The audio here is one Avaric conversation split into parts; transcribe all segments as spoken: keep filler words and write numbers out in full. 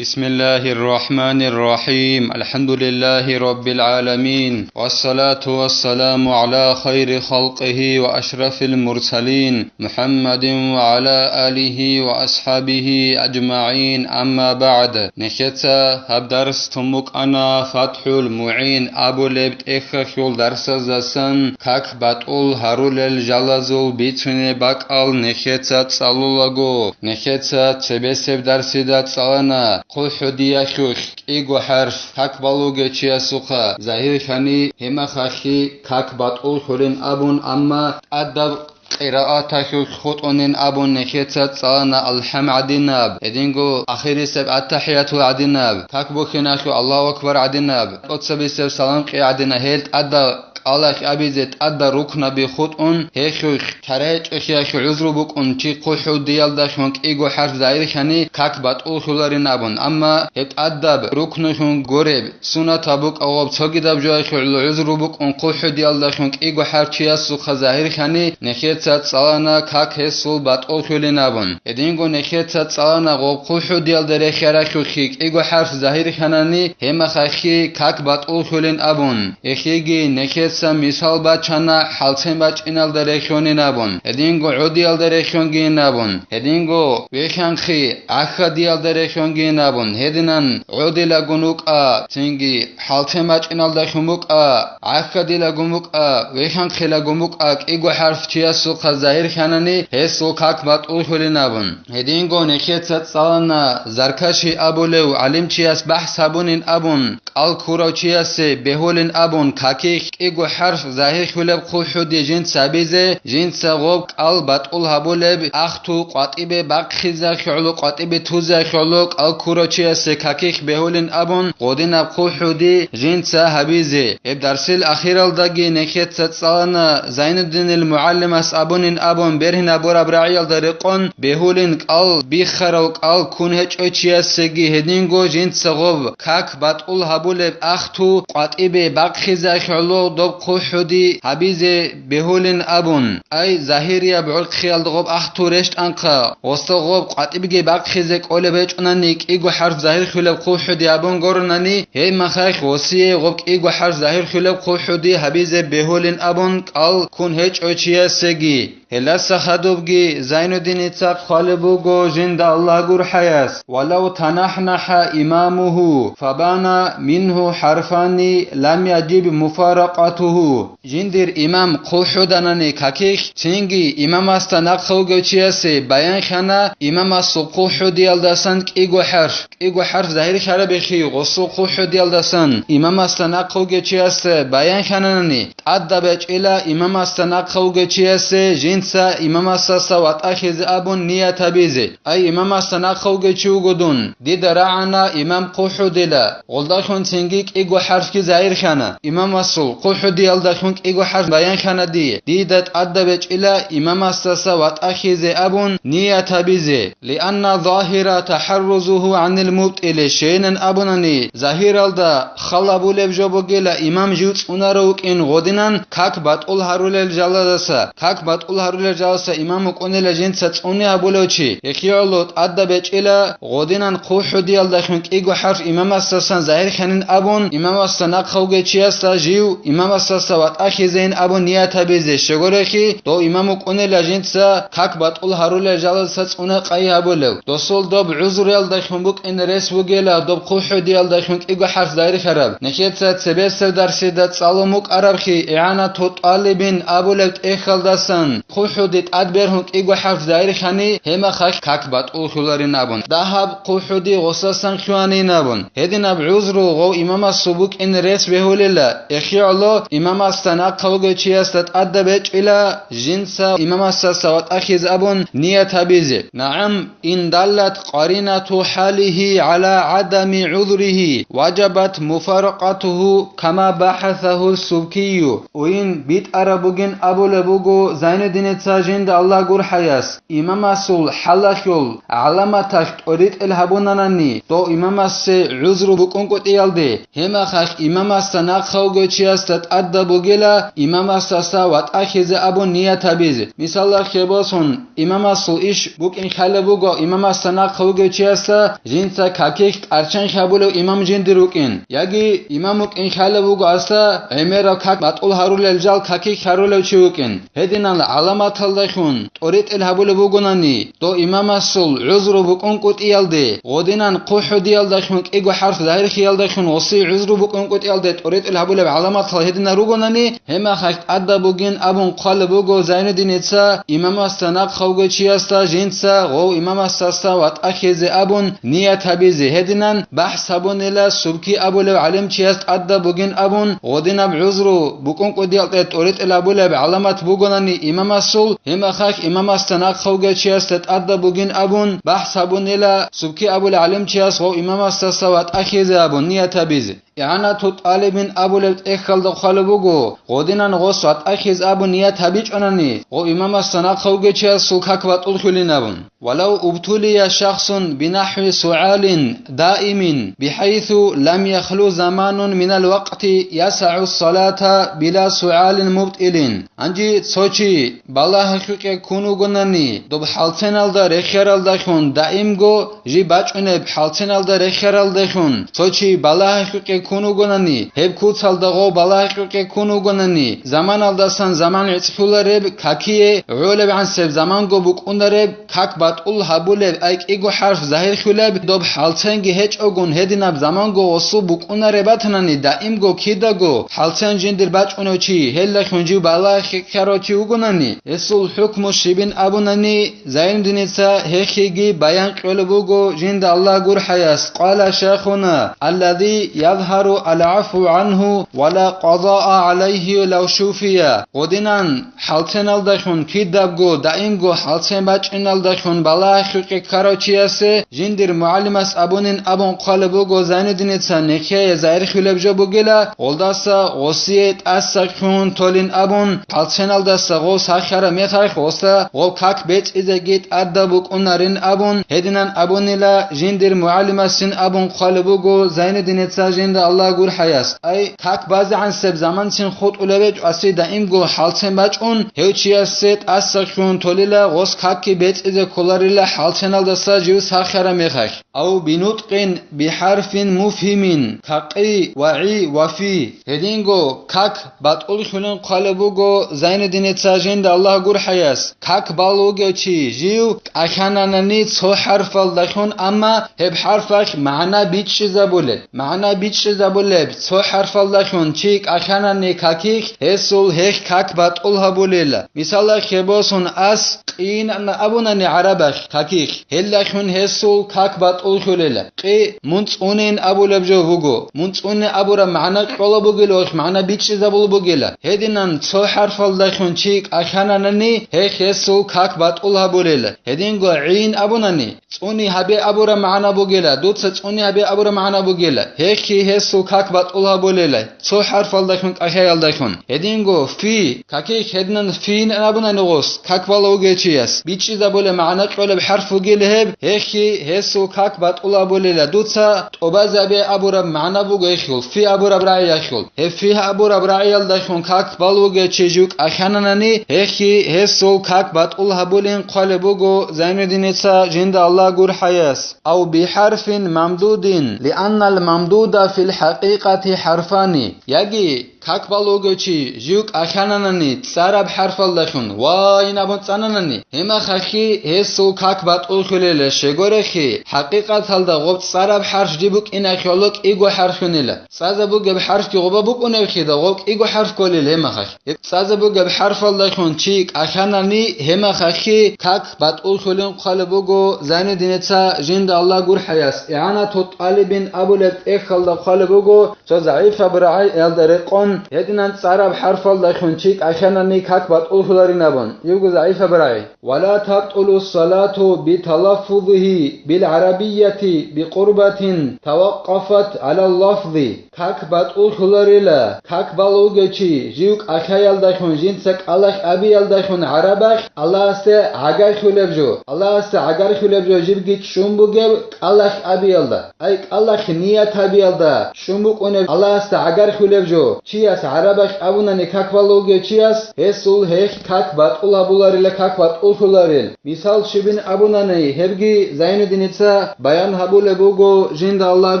بسم الله الرحمن الرحيم. الحمد لله رب العالمين. والصلاة والسلام على خير خلقه وأشرف المرسلين محمد وعلى آله وأصحابه أجمعين. أما بعد. Нехеца гьаб дарс тун букӀана ФатхӀул МугӀин абулеб тӀехьалъул дарсаздасан как батӀул гьарулел жалазул бицунеб бакӀал нехеца цӀалулаго. Нехеца цебесеб дарсида цӀалана хъулъ хӀудиялъулъ кӀиго хӀарф как балугев чиясухъа загьирлъани гьемахалъги как батӀуллъулин абун, амма тӀадаб къирааталъулъ хутӀунин абун нехеца цӀалана алхӀам гӀадинаб, гьединго ахирисеб аттахӀиятул гӀадинаб, как бухьиналъул Аллагьу акбар гӀадинаб, тӀоцебесеб салам кьи гӀадина, гьел тӀадаб кӀалалъ абизе тӀадаб рукнаби хутӀун, гьелъулъ чарайчӀелъиялъ гӀузру букӀун чи хъулъ хӀудиялдалъун кӀиго хӀарф загьирлъани как батӀуллъуларин абун, амма гьеб тӀадаб рукнулъун гуреб сунат гьабукӀа гъоб цогидаб жоялъул гӀузру букӀун хъулъ хӀудиялдалъун кӀиго хӀарф чиясухъа загьирлъани нехеца цӀалана как гьесул батӀуллъулин абун. Гьединго нехеца цӀалана гъоб хъулъ хӀудиялда рехияралъулъги кӀиго хӀарф загьирлъанани гьемахалъги как батӀуллъулин абун. Эхиги нехеца мисал бачана хӀалцен бачӀиналда рехьонин абун, гьединго гӀодиялда рехьонгийин абун, гьединго вехьанхъи гӀахьадиялда рехьонгийин абун, гьединан гӀодилагун вукӀа, цинги хӀалцен бачӀиналдалъун букӀа, гӀахьадилагун букӀа, вехьанхъилагун букӀа, кӀиго хӀарф чиясухъа загьирлъанани гьесул как батӀуллъулин абун. Гьединго нехеца цӀалана Заркаши абулев гӀалимчияс бахӀс гьабунин абун, кӀал ккурав чиясе бегьулин абун, какихь кӀиго хӀарф загьирлъулеб хъулъ хӀуди жинца гьабизе, жинца гъоб кӀал батӀул гьабулеб ахту къватӀибе бахъизе гӀоло, къватӀибе тузе гӀоло кӀал ккурав чиясе какихь бегьулин абун, гъодинаб хъулъ хӀуди жинца гьабизе. Гьеб дарсил ахиралдаги нехеца цӀалана Зайнуддинил мугӀалимас абунин абун бергьинабураб рагӀиялда рекъон бегьулин кӀал биххарав кӀал ккун гьечӀев чиясеги гьединго жинца гъоб как батӀул гьабулеб ахту къватӀибе бахъизе гӀоло доб хъулъ хӀуди гьабизе бегьулин абун. Ай, загьирияб гӀурхъиялда гъоб ахту рещтӀанхъа, гъосда гъоб къватӀибеги бахъизе кӀолеб гьечӀонани кӀиго хӀарф загьирлъулеб хъулъ хӀуди абун гуронани, гьебмахалъ гъосие гъоб кӀиго хӀарф загьирлъулеб хъулъ хӀуди гьабизе бегьулин абун кӀал ккун гьечӀо чиясеги. Гьелдаса хадубги Зайнуддиница хъвалеб буго жинда Аллагь гурхӀаяс: «Валав танахӀнахӀа имамуху, фабана мингьу хӀарфани лам яжиб муфаракъатуху». Жиндир имам хъулъ хӀуданани какихь, цинги имамасда нахъа вугев чиясе баянхьана имамасул хъулъ хӀудиялдасан кӀиго хӀарф, кӀиго хӀарф загьирлъарабихьи гъосул хъулъ хӀудиялдасан имамасда нахъа вугев чиясе баянхьананани, тӀадаб гьечӀила имамасда нахъа вугев чиясе жинца имамасдаса ватӀахизе абун ният гьабизе. Ай, имамасда нахъа вугев чи вуго дун, дида рагӀана имам хъулъ хӀудила. Гъолдалъун цинги кӀиго хӀарфги загьирлъана. Имамасул хъулъ хӀудиялдалъун кӀиго хӀарф баянхьана дие. Дида тӀадаб гьечӀила имамасдаса ватӀахизе абун ният гьабизе. Лианна загьира тахӀаррузуху гӀанил мубтӀили, щайилан абунани, загьиралда хал гьабулеб жо бугила имам жив цӀунарав вукӀин гъодинан как батӀул гьарулел жалаздаса. Как батӀул гьарулел жалаздаса имам вукӀунила жинца цӀуне гьабулев чи. Гьелъие гӀоло тӀадаб гьечӀила гъодинан хъулъ хӀудиялдалъун кӀиго хӀарф имамасдасан загьирлъанин абун, имамасда нахъа вугев чиясда жив имамасдаса ватӀахизейин абун ният гьабизе, щегорехи, дов имам вукӀунила жинца как батӀул гьарулел жалаздаса цӀуна къай гьабулев. Досул доб гӀузруялдалъун букӀин рес бугела доб хъулъ хӀудиялдалъун кӀиго хӀарф загьирлъараб. Нехеца цебесеб дарсида цӀалун букӀарабхъи, ИгӀанату тӀалибин абулеб тӀехьалдасан хъулъ хӀуди тӀад бергьун кӀиго хӀарф загьирлъани, гьемахалъ как батӀуллъуларин абун, дагьаб хъулъ хӀуди гъосасан лъугьанин абун. Гьединаб гӀузру гъов имамасул букӀин рес бегьулила, гьелъие гӀоло имамасда нахъа вугев чиясда тӀадаб гьечӀила жинца имамасдаса ватӀахизе абун ният гьабизе. НагӀам, ин даллат къаринату хӀалихи гӀала гӀадами гӀузрихи, важабат муфаракъатуху, кама бахӀасаху Субкию. Уин битӀараб бугин абулеб буго Зайнуддин Ца жинда Аллагь гурхӀаяс имамасул хӀалалъул гӀаламаталъ тӀоритӀел гьабунанани, дов имамасе гӀузру букӀункӀутӀиялде, гьемахалъ имамасда нахъа вугев чиясда тӀадаб бугила имамасдаса ватӀахьизе абун ният гьабизе. Мисалалъе босун, имамасул иш букӀин хъалеб буго имамасда нахъа вугев чиясда жинца какилъ тӀарччан хабулев имам жиндир вукӀин, яги имам вукӀин хъалеб буго асда гӀемераб как батӀул гьарулел жал какилъ гьарулев чи вукӀин. Гьединал гӀаламаталдалъун тӀоритӀел гьабулеб бугонани, дов имамасул гӀузру букӀункӀутӀиялде, гъодинан хъухӀудиялдалъун кӀиго хӀарф загьирлъиялдалъун гъосие гӀузру букӀункӀутӀиялде тӀоритӀел гьабулеб гӀаламатал гьединал ругонани, гьемахалъ тӀадаб бугин абун хъвалеб буго Зайнуддиница имамасда нахъа вугев чиясда жинца гъов имамасдаса ватӀахьизе абун ният гьабизе. Гьединан бахӀс гьабунила субки абулев гӀалимчияс тӀадаб бугин абун, гъодинаб гӀузру букӀункӀутӀиялде тӀоритӀел гьабулеб гӀаламат бугонани имамасул, гьемахалъ имамасда нахъа вугев чиясда тӀадаб бугин абун, бахӀс гьабунила субки абулев гӀалимчияс гъов имамасдаса ватӀахьизе абун ният гьабизе. ИгӀанату тӀалибин абулеб тӀехьалда хъвалеб буго, гъодинан гъос ватӀахьиз абун ният гьабичӀонани, гъов имамасда нахъа вугев чиясул как батӀуллъулин абун. Валав убтулия шахсун бинахӀви сугӀалин даимин, бихӀайсу лам яхлу заманун минал вакъти ясагӀу салата била сугӀалин мубтӀилин. Гьанже цо чи балагьахъе ккун вугонани, доб хӀалценалда рехияралдалъун даимго жиб бачӀунеб хӀалценалда рехияралдалъун цо чи балагьахъе ккун вугонани, гьеб куцалда гъов балагьахъе ккун вугонани, заманалдасан заман гӀицӀлъулареб, какие гӀолебгӀансеб заманго букӀунареб, как батӀул гьабулеб, ай кӀиго хӀарф загьирлъулеб, доб хӀалценги гьечӀогун гьединаб заманго гъосул букӀунареб батанани, даимго кидаго хӀалцен жиндир бачӀунев чи, гьелдалъун жив балагьахъе ккарав чи вугонани, гьесул хӀукму щибин абунани, Зайнуддиница гьехиги баян кьолеб буго жинда Аллагь гурхӀаяс, къала шайхуна, аллади язгьару алгӀафу гӀангьу ва ла къазаа гӀалайгьи лав шуфия. Гъодинан хӀалценалдалъун кидабго даимго хӀалцен бачӀиналдалъун балагьахъе ккарав чиясе жиндир мугӀалимас абунин абун хъвалеб буго Зайнуддиница нехее загьирлъулеб жо бугила, гъолдаса гъосие тӀасалъун толин абун, хӀалценалдаса гъов сахараб мехалъ гъоса гъов как бецӀизеги тӀадаб букӀунарин абун, гьединан абунила жиндир мугӀалимасин абун хъвалеб буго Зайнуддиница жинда Аллагь гурхӀаяс. Ай, как базегӀансеб заманцин хутӀулеб гьечӀо аси даимго хӀалцен бачӀун, гьев чиясе тӀасалъун толила гъос какги бецӀизе кколарила хӀалценалдаса жив сахараб мехалъ. Ав бинутӀкъин бихӀарфин муфгьимин, какъи ва гӀи ва фи. Гьединго как батӀуллъулин хъвалеб буго Зайнуддиница жинда Аллагь гурхӀаяс, как балугев чи жив кӀахьананани цо хӀарфалдалъун, амма гьеб хӀарфалъ магӀна бичӀчӀизабулеб, магӀна бичӀчӀизабулеб цо хӀарфалдалъун чи кӀахьанани какилъ, гьесул гьехь как батӀул гьабулела. Мисалалъе босун, ас къин абунани гӀарабалъ какилъ, гьелдалъун гьесул как батӀуллъулела. Къи мун цӀунин абулеб жо буго. Мун цӀуни абураб магӀна кьола бугела ва магӀна бичӀчӀизабула бугела. Гьединан цо хӀарфалдалъун чи кӀахьананани, гьехь гьесул как батӀул гьабулела. Гьединго гӀин абунани, цӀуни гьабе абураб магӀна бугела, дуца цӀуни гьабе абураб магӀна бугела, гьехьги гьесул как батӀул гьабулела, цо хӀарфалдалъун кӀахьаялдалъун. Гьединго фи, какихь гьединан фин абунани гъос, как балугев чияс, бичӀчӀизабулеб магӀна кьолеб хӀарф бугела гьеб, гьехьги гьесул как батӀул гьабулела, дуца тӀубазабе абураб магӀна буго гьехьул, фи абураб рагӀиялъул. Гьеб фи абураб рагӀиялдалъун как балугев чи жив кӀахьананани, гьехьги гьесул как батӀул гьабулин хъвалеб буго Зайнуддиница жинда Аллагь гурхӀаяс. Ав бихӀарфин мамдудин, лианнал мамдуда фил хӀакъикъати хӀарфани. Яги как балугев чи жив кӀахьананани цӀараб хӀарфалдалъун ва ин абун цӀананани, гьемахалъги гьесул как батӀуллъулела, щегорехъи, хӀакъикъаталда гъоб цӀараб хӀарф жиб букӀиналъе гьоло кӀиго хӀарф гьунила. ЦӀазаб бугеб хӀарфги гъоба букӀунебхъида гъоб кӀиго хӀарф кколел гьемахалъ. ЦӀазаб бугеб хӀарфалдалъун чи кӀахьанани, гьемахалъги как батӀуллъулин хъвалеб буго Зайнуддиница жинда Аллагь гурхӀаяс. ИгӀанату тӀалибин абулеб тӀехьалда хъвалеб буго, цо загӀипаб рагӀиялда рекъон Гьединан цӀараб хӀарфалдайхун чи кӀахьанани как батӀуллъуларин абун, ибго загӀипаб рагӀи. Ва ла табтӀулу салату биталаффузихи билгӀарабияти бикъурбатин таваккъафат гӀалал лафзи. Как батӀуллъуларила, как балугев чи, жив кӀахьаялдайхун, жинца кӀалахь абиялдайхун гӀарабахь Аллагьасде гӀагархьулеб жо, Аллагьасде гӀагархьулеб жо жибги чӀун бугеб кӀалахь абиялда. Ай, кӀалахь ният гьабиялда чӀун букӀунеб Аллагьасда гӀагархьулеб жо, чияс гӀарабахь абунани как балугев чияс, гьесул гьехь как батӀул гьабуларила, как батӀуллъуларил. Мисал щибин абунани, гьебги Зайнудиница баян гьабулеб буго жинда Аллагь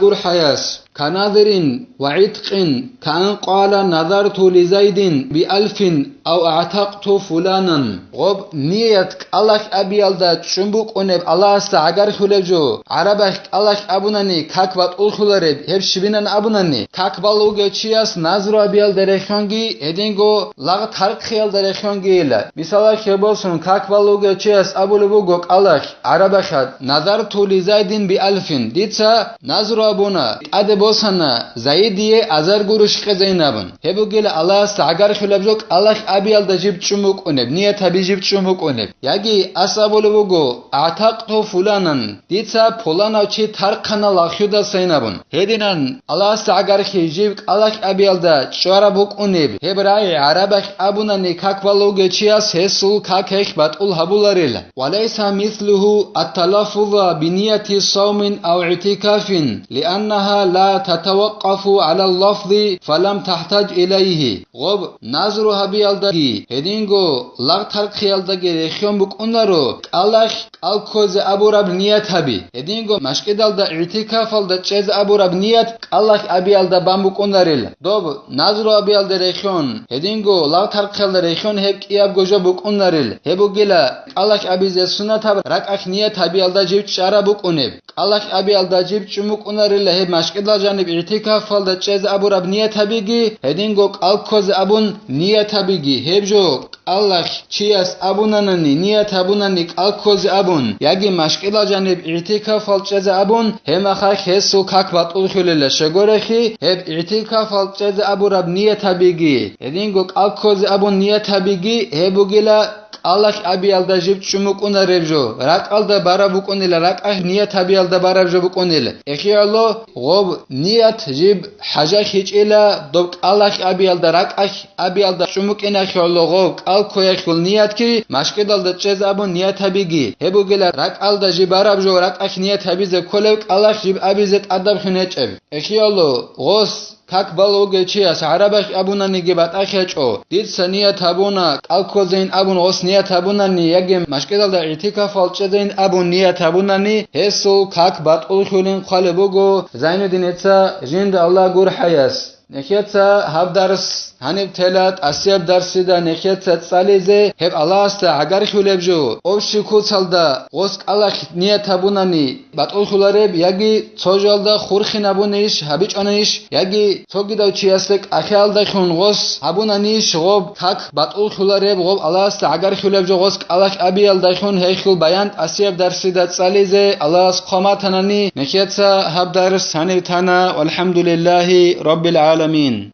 гурхӀаяс. Каназирин ва гӀиткъин, каан къала назарту лизайдин биалфин ав аътакъту фуланан. Гъоб ният кӀалахь абиялда чӀун букӀунеб Аллагьасда гӀагархьулеб жо, гӀарабахь кӀалахь абунани как батӀуллъулареб, гьеб щибинан абунани, как балугев чияс назру абиялда рехьонги, гьединго лагъ тархъиялда рехьонгийила. Мисалалъе босун, как балугев чияс абулеб буго кӀалахь, гӀарабахьад, назарту лизайдин биалфин, дица назру абуна, тӀаде босана Заидие азар гурищ къезейин абун. Гьеб бугила Аллагьасда гӀагархьулеб жо кӀалахь абиялда жиб чӀун букӀунеб, ният гьаби жиб чӀун букӀунеб. Яги ас абулеб буго, аътакъту фуланан, дица пуланав чи тархъана лагъ хьудасайин абун. Гьединан Аллагьасда гӀагархьи жиб кӀалахь абиялда чӀвараб букӀунеб, гьеб рагӀи гӀарабахь абунани как балугев чияс гьесул как гьехь батӀул гьабуларила. Ва лайса мислуху ат-талаффуза бинияти савмин ав игӀтикафин, лианнаха ла татаваккъафу гӀалал лафзи фалам тахӀтаж илайгьи. Гъоб назру гьабиялдаги, гьединго лагъ тархъиялдаги рехьон букӀунаро кӀалахь кӀал ккозе абураб ният гьаби. Гьединго машкӀидалда игӀтикафалда чӀезе абураб ният кӀалахь абиялда бан букӀунарила. Доб назру абиялда рехьон, гьединго лагъ тархъиялда рехьон гьеб кӀиябго жо букӀунарил. Гьеб бугила кӀалахь абизе суннатаб ракӀахь ният гьабиялда жив чӀараб букӀунеб. КӀалахь абиялда жиб чӀумукӀунарила гьеб машкӀидал жаниб игӀтикафалда чӀезе абураб ният гьабиги, гьединго кӀал ккозе абун ният гьабиги. Гьеб жо кӀалахь чияс абунанани, ният гьабунани кӀал ккозе абун, яги машкӀидал жаниб игӀтикафал чӀезе абун, гьеб мехалъ гьесул как батӀуллъулила. Щегорехи, гьеб игӀтикафал чӀезе абураб ният гьабиги, гьединго кӀал ккозе абун ният гьабиги, гьеб бугила кӀалахь абиялда жиб чӀумукӀунареб жо, ракӀалда бараб букӀунила, ракӀахь ният гьабиялда бараб жо букӀунила. Эхияло гъоб ният жиб хӀажахьичӀила, доб кӀалахь абиялда, ракӀахь абиялда чӀумукӀинахияло гъоб кӀал ккояхьул ниятги машкӀидалда чӀезе абун ният гьабиги. Гьеб бугила ракӀалда жиб бараб жо, ракӀахь ният гьабизе кколеб, кӀалахь жиб абизе тӀадаб хьун гьечӀеб. Эхияло гъос как балугев чияс гӀарабахь абунаниги батӀахъ гьечӀо. Дица ният гьабуна, кӀал ккозейин абун гъос ният гьабунани яги машкӀидалда игӀтикафал чӀезейин абун ният гьабунани, гьесул как батӀуллъулин хъвалеб буго Зайнудиница жинда Аллагь гурхӀаяс. Нехеца гьаб дарс гьаниб тела, тӀасияб дарсида нехеца цӀализе гьеб Аллагьасда гӀагархьулеб жо, общий куцалда гъос кӀалахь ният гьабунани, батӀуллъулареб, яги цо жоялда хурхинабунищ, гьабичӀонищ, яги цогидав чиясда кӀахӀиялдайхун гъос гьабунанищ гъоб как батӀуллъулареб, гъоб Аллагьасда гӀагархьулеб жо гъос кӀалахь абиялдайхун гьелъул баян тӀасияб дарсида цӀализе Аллагьас хъваматанани, нехеца гьаб дарс гьанив тана. ВалхӀамдулиллагьи раббил гӀаламин.